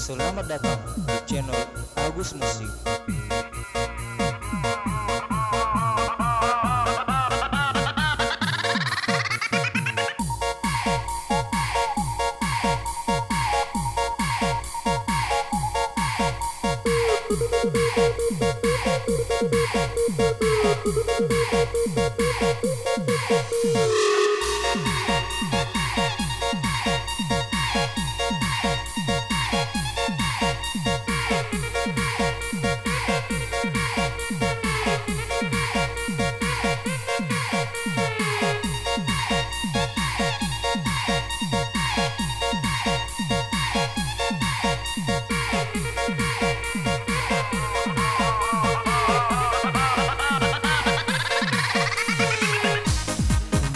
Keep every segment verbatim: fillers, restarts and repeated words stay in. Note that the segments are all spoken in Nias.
Selamat datang di channel Agus Musik.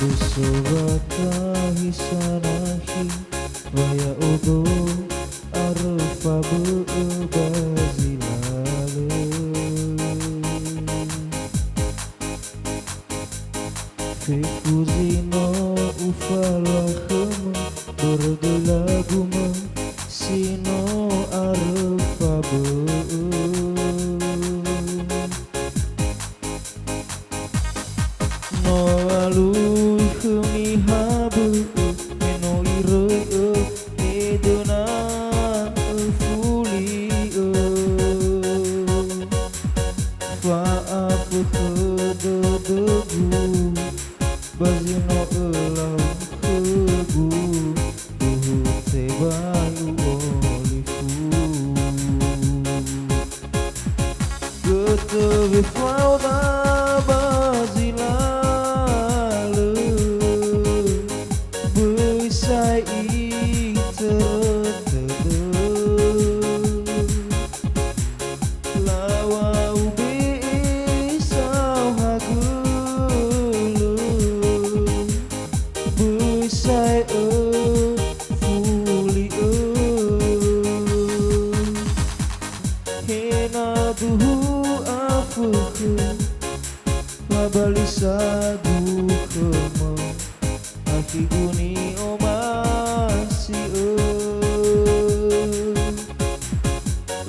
Andrö sowatahi sanahi wa ya'odo aröfa bö'ö ba zi lalö. Fefu zi no ufalua khömö, börö göi lagumö si no aröfa bö'ö. No alui khömi ha bö'ö, me no iröi'ö edöna öfuli'ö. Fa'afökhö dödögu, ba zi no ölau khögu, duhu tebai u'olifu. Götö wefao da ba zi lalö, böi sa'ae itörö tödö. Lawa'u be'e saohagölö, böi sa'ae öfuli'ö. He na duhu afökhö, labali sa dukhömö, akhigu ni'omasi'ö.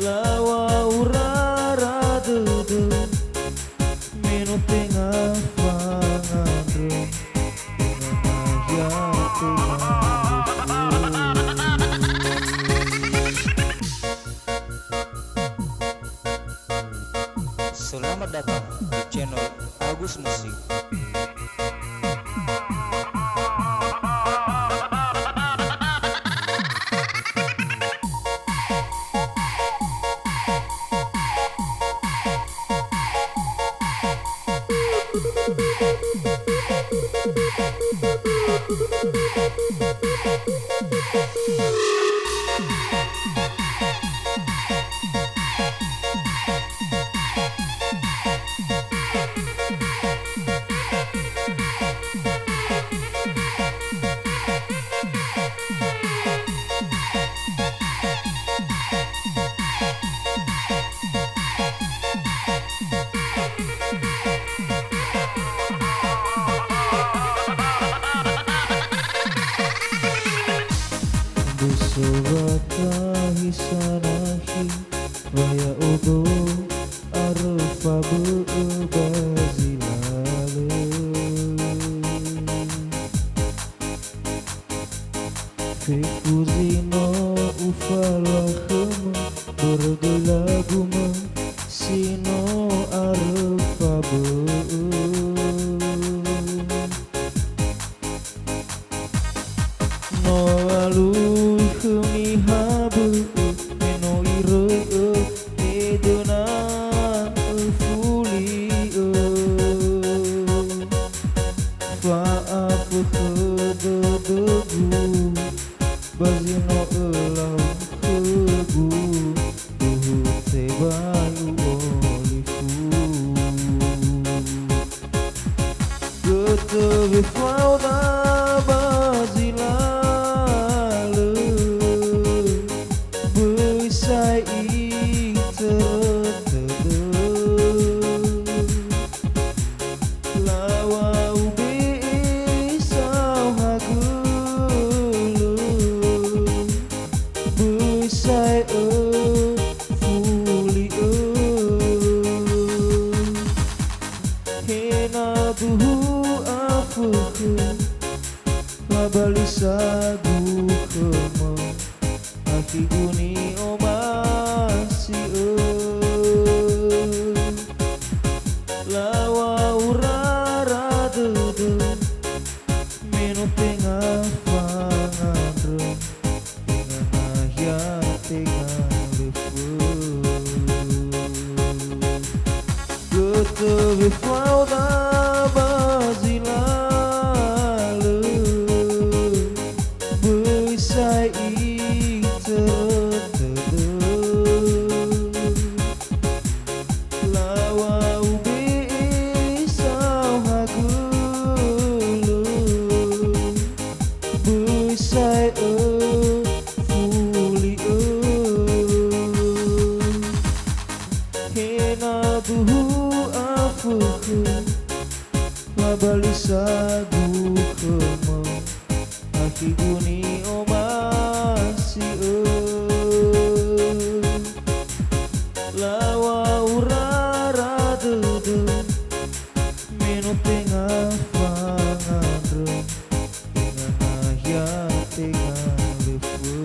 Lawa'u rara dödö, me no tenga fangandrö, tenga nahia tenga röfu. Selamat datang di channel Agus Musik. Andrö sowatahi sanahi wa ya'odo aröfa bö'ö ba zi lalö. Fefu zi no ufalua khömö, börö göi lagumö si no aröfa bö'ö. No alui khömi ha bö'ö, me no iröi'ö edöna öfuli'ö. Fa'afökhö dödögu, ba zi no ölau khögu, duhu tebai u'olifu. Götö wefao da ba zi lalö, böi sa'ae itörö tödö. Lawa'u be'e saohagölö, böi Labalisagu khömö, akhigu ni'omasi'ö. Laŵa'u rara dödö, me no tenga fangandrö, tenga nahia, tenga lö föi. Götö wefaoda ba zi lalö, böi sa'ae itörö tödö. Laŵa'u be'e saohagölö, böi sa'ae öfuli'ö. He na duhu afökhö, labalisagu khömö, akhigu ni'omasi'ö. Laŵa'u rara dödö, me no tenga fangandrö, tenga nahia, tenga lö föi.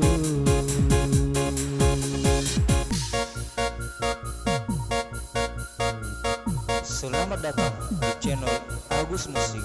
Selamat datang di channel Agus Musik.